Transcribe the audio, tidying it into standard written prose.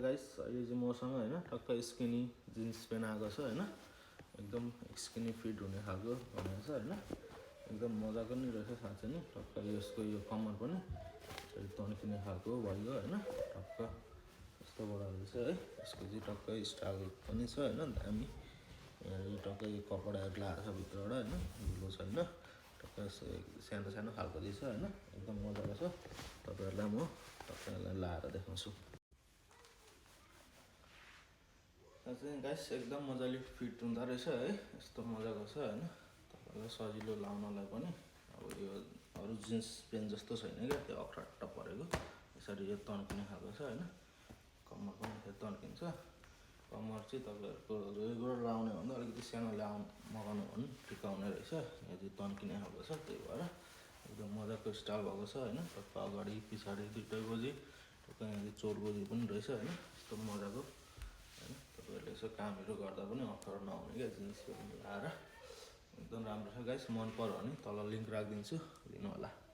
Guys अहिले चाहिँ मसँग हैन टक्क स्किनी जिन्स पेन आएको छ हैन एकदम स्किनी फिट हुने खालको भनेको छ हैन एकदम मजाको नि रहेछ साँच्चै नि टक्क यसको यो कमर पनि यसरी तन्किने खालको भयो हैन टक्क यस्तो बडा रहेछ है यसको चाहिँ टक्क स्टाइल पनि छ हैन दामी यो टक्क यो कपडाहरु लाएको छ भित्रबाट हैन ढिलो छैन टक्क सानो सानो खालको दिन्छ हैन एकदम मजाको छ तपाईहरुलाई म टक्क यसलाई लाएर देखाउँछु साँच्चै गाइस एकदम मजाले फिट हुँदा रहेछ है यस्तो मजाको छ हैन तपाईलाई सजिलो लाउनलाई पनि अब यो अरु जिन्स पेन जस्तो छैन के त्यो अख्रट्ट परेको यसरी यो तन्किने खालको छ हैन कम्मर पनि यसरी तन्किन्छ कम्मर चाहिँ तपाईहरुको रेगुलर लाउने भन्दा अलिकति सानो मगाउनु भने ठिक हुने रहेछ यो चाहिँ तन्किने खालको छ त्यही भएर एकदम मजाको स्टाइल भएको छ हैन टक्क अगाडि पछाडी दुईटै गोजी टक्क यहाँ चोर गोजी पनि रहेछ हैन यस्तो मजाको हैन तपाईहरुले यसो कामहरु गर्दा पनि अप्ठ्यारो नहुने के जिन्स पेन लाएर एकदम राम्रो छ गाइस मन पर्यो भने तल लिंक राखिदिन्छु लिनु होला।